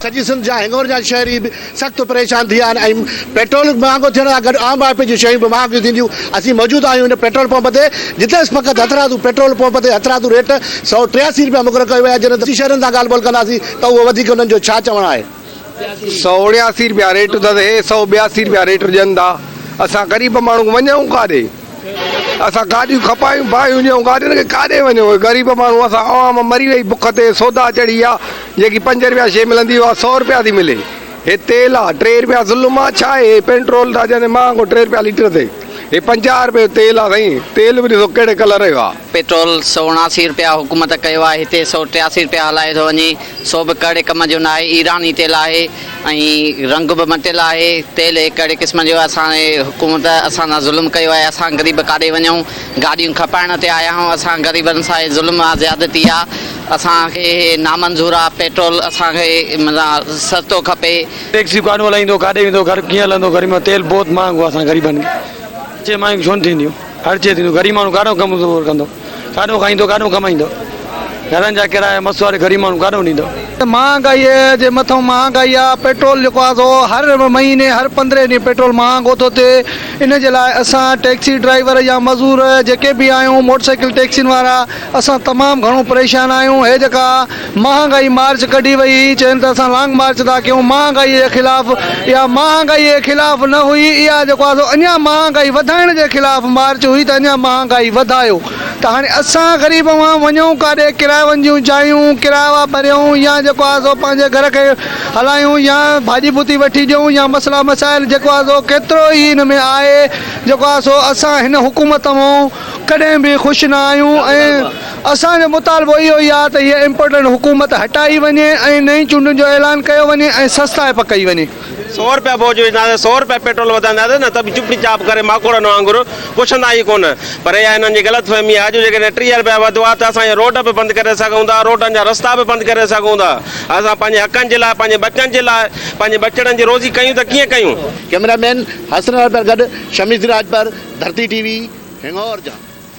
سڄي سنڌ جا هنڱورجا شهري به سخت پريشان ٿي ويا آهن ۽ پيٽرول مهانگو ٿيڻ سان گڏ عام واهپي جون شيون به مهانگيون ٿينديون. اسين موجود آهيون هن پيٽرول پمپ تي جتي فقط هٿرادو پيٽرول پمپ تي هٿرادو ريٽ 183 رپيا مقرر ڪيو ويو آهي جڏهن ته شهرين سان ڳالهه ٻولهه ڪنداسين ته اهو وڌيڪ انهن جو ڇا چوڻ آهي. 179 رپيا ريٽ اٿس هي 182 رپيا ريٽ ڏين ٿا اسان غريب ماڻهو وڃون ڪاڏي اسان گاڏيون کپايون باهيون ڏيون گاڏين کي ڪاڏي وڃون غريب ماڻهو اسان عوام مري وئي بک تي سودا چڙهي ويا جيڪي پنج رپيا شي ملندي اها سو رپيا ٿي ملي هي تيل آ ٽي رپيا ظلم آ ڇا آهي هي پينٽرول ٿا چون مهانگو ٽي رپيا ليٽر تي هي 50 رپئي جو تيل آ سائين تيل به ڏسو ڪهڙي ڪلر جو آ. پيٽرول 179 رپيا حڪومت ڪيو آهي هتي 183 رپيا هلايو ٿو وڃي سو به ڪهڙي ڪم جو ناهي ايراني تيل آهي ۽ رنگ به مٽيل آهي تيل هي ڪهڙي قسم جو اسان جي حڪومت اسان سان ظلم ڪيو آهي اسان غريب ڪاڏي وڃون گاڏيون کپائڻ تي آيا آهيون اسان غريبن سان هي ظلم آ زيادتي آ اسان کي هي نامنظور آ پيٽرول اسان کي معنيٰ سستو کپي. ٽيڪسي ڪانه هلائيندو ڪاڏي ويندو گهر ڪيئن هلندو غريب تيل بهت مهانگو آ اسان غريبن کي چي مهانگيون ڇو نه ٿينديون هر چيز ٿينديون غريب ماڻهو ڪاڏو ڪم زور ڪندو ڪاڏو کائيندو ڪاڏو ڪمائيندو گهرن جا ڪرايا مسواڙ غريب ماڻهو ڪاڏو ڏيندو. مهانگائي جي مٿئون مهانگائي آ پيٽرول جيڪو آ سو هر مهيني هر پندرهين ڏينهن پيٽرول مهانگو ٿو ٿئي ان جي لاء اسان ٽيڪسي ڊرائيور يا مزور جيڪي به آهيون موٽر سائيڪل ٽيڪسين وارا اسان تمام گهڻو پريشان آهيون هي جيڪا مهانگائي مارچ ڪڍي وئي هئي چين ته اسان لانگ مارچ ٿا ڪيون مهانگائي جي خلاف اها مهانگائي جي خلاف نه هئي اها جيڪو آهي سو اڃا مهانگائي وڌائڻ جي خلاف مارچ هئي ته اڃا مهانگائي وڌايو ته هاڻي اسان غريب اوهان وڃون ڪاڏي ڪرايون جون جايون ڪرايا ڀريون يا جيڪو آهي سو پنهنجي گهر کي هلايون يا ڀاڄي ڀتي وٺي ڏيون يا مسئلا مسائل جيڪو آهي سو ڪيترو ئي ان ۾ آهي جيڪو آهي سو اسان هن حڪومت مون ڪڏهن به خوش نه آهيون ۽ اسان جو مطالبو اهو ئي آهي ته هيء امپورٽنٽ حڪومت هٽائي وڃي ۽ نئين چونڊن جو اعلان ڪيو وڃي ۽ سستائپ ڪئي وڃي. سو رپيا بوجهه وجهنداسين، سو رپيا پيٽرول وڌائينداسين نه ته به چپ چاپ ڪري ماڪوڙن وانگر پڇندا ئي ڪونه. پر اها هنن جي غلط فهمي آهي جو جيڪڏهن 30 رپيا وڌو آهي ته اسان جا روڊ به بند ڪري سگهون ٿا، روڊن جا رستا به بند ڪري سگهون ٿا. اسان پنهنجي حقن جي لاء، پنهنجي ٻچن جي لاء، پنهنجي ٻچڙن جي روزي ڪيون ته ڪيئن ڪيون؟ ڪئميرا مين حسن راڄپر گڏ شميز راڄپر، ڌرتي ٽي وي، هنڱورجا.